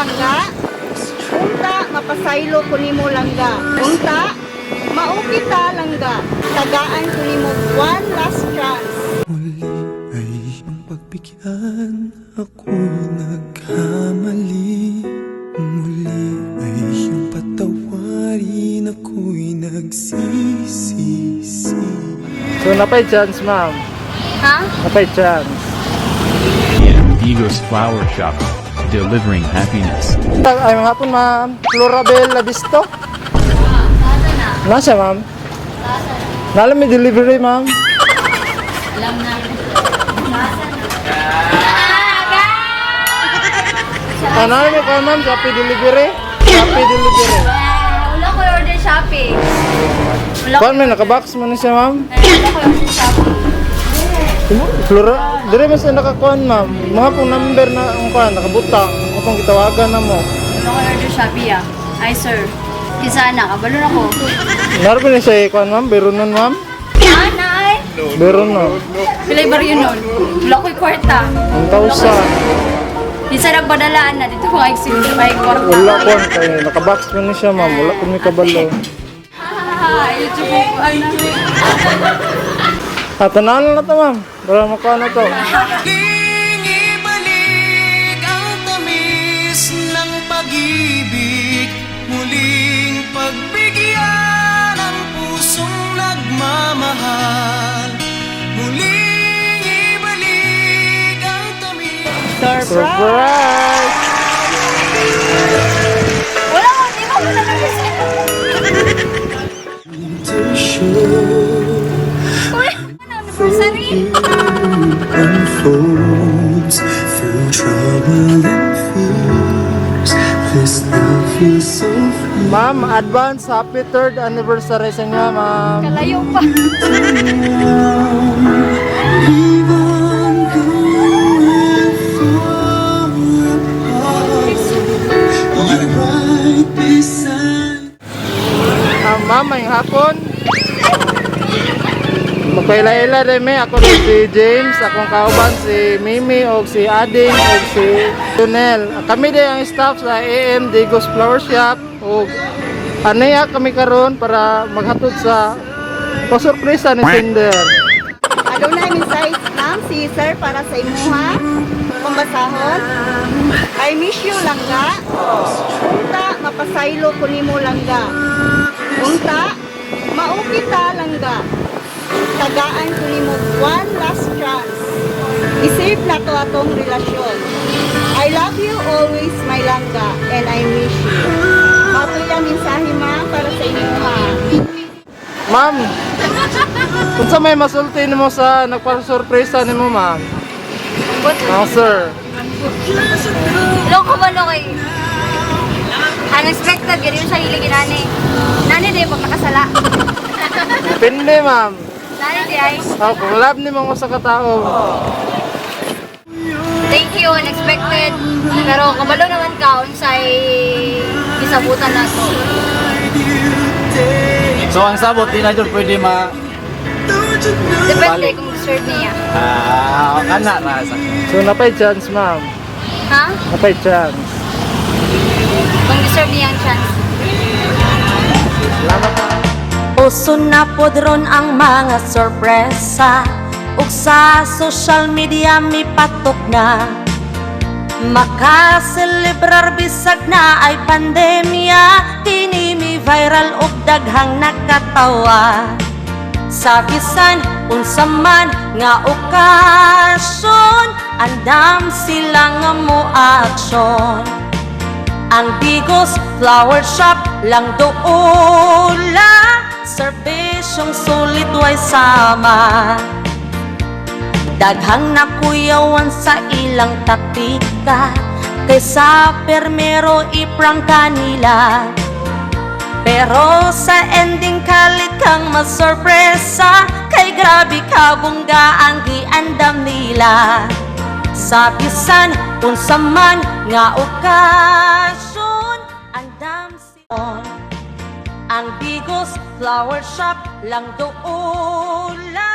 , langga. Unta, mapasaylo ko nimo, langga. Unta, mao kita, langga. Tagaan ko nimo one last chance. Muli ay ang pagbigyan. Ako'y nagkamali. Muli ay iyong patawarin. Ako'y nagsisisi. So, naa pay chance, ma'am? Ha? Naa pay chance? AM Digos Flower Shop, delivering happiness. Ay, mga hapon, ma'am. Florabel Labisto? Nasa, ma'am? Naa lang may delivery, ma'am. Alam na. Ah, naa lang may kuha, ma'am. Shopee delivery. Shopee delivery. Wala ko order Shopee. Wala ko Kuan may nakabox man na siya, ma'am. Wala ko order Shopee. Flora, dire man siya nakakuan, ma'am. Mga pong number na ang kuan, nakabutang. Mga pong gitawagan na mo. Wala ko order Shopee ah. Ay sir. Kinsa na, kabalo na ko. Naroon ba na siya kuan, ma'am? Biro nun, ma'am? Ah, na ay. Biro nun. Pilay baryo nun. Wala ko'y kwarta. 1,000. Kinsa nagpadalaan na dito mga exhibit ay kwarta. Wala kuan kay nakabox man na siya, ma'am. Wala ko may kabalo. Ah, YouTube ko. Ay, na. Ah, tanawan na to, ma'am. Para makuha na to. Muling ibalik ang tamis ng pag-ibig. Muling pagbigyan ang pusong nagmamahal. Muling ibalik ang tamis. Surprise! Surprise! Wala ko, di ko na nag. To show Uy, ano, anniversary? Unfolds through trouble and fears. This love feels so free. Ma'am, advance happy third anniversary sa inyo, ma'am. Kalayo pa. Even though we're far apart, you're right beside. Ah, ma'am, may hapon. Magkaila-ila rin mi. Ako rin si James, akong kauban si Mimi, o si Ading, o si Tunel. Kami din ang staff sa AM Digos Flower Shop. O anaya kami karon para maghatod sa pasurpresa ni Cinder. Adunay mensahe, ma'am, si sir para sa imuha. Pambasahon. I miss you, langga. Unta, mapasaylo ko nimo, langga. Unta, mao kita, langga. Tagaan ko nimo one last chance. I-save na to atong relasyon. I love you always, my langga, and I miss you. Mao to yung mensahe, ma'am, para sa imuha. Ma'am, unsa may masulti nimo sa nagpasurpresa nimo, ma'am? Ah, sir. Loko ba no kay unexpected, ganyan siya hilig nani. Nani di pag nakasala. Depende, ma'am. Nani di ay. Oh, kung love nimo ang usa ka tao. Thank you, unexpected. Pero kabalo naman ka unsay gisabutan na to. So ang sabot di na jud pwede ma Depende kung deserve niya. Ah, kana na sa. So naa pay chance, ma'am? Ha? Naa pay chance? Kung deserve niya ang chance. Salamat, ma'am. Uso na pod ron ang mga sorpresa ug sa social media mipatok na. Makaselebrar bisag na ay pandemya. Kini mi viral ug daghang nakatawa. Sa bisan unsa man nga okasyon, andam sila nga mo aksyon. Ang Digos Flower Shop lang doula. Serbisyong sulit way sama. Daghang nakuyawan sa ilang taktika kaysa permero i-prank kanila. Pero sa ending kalit kang masorpresa kay grabe kabongga ang giandam nila. Sa bisan unsa man nga okasyon, andam si ang Digos Flower Shop lang doula.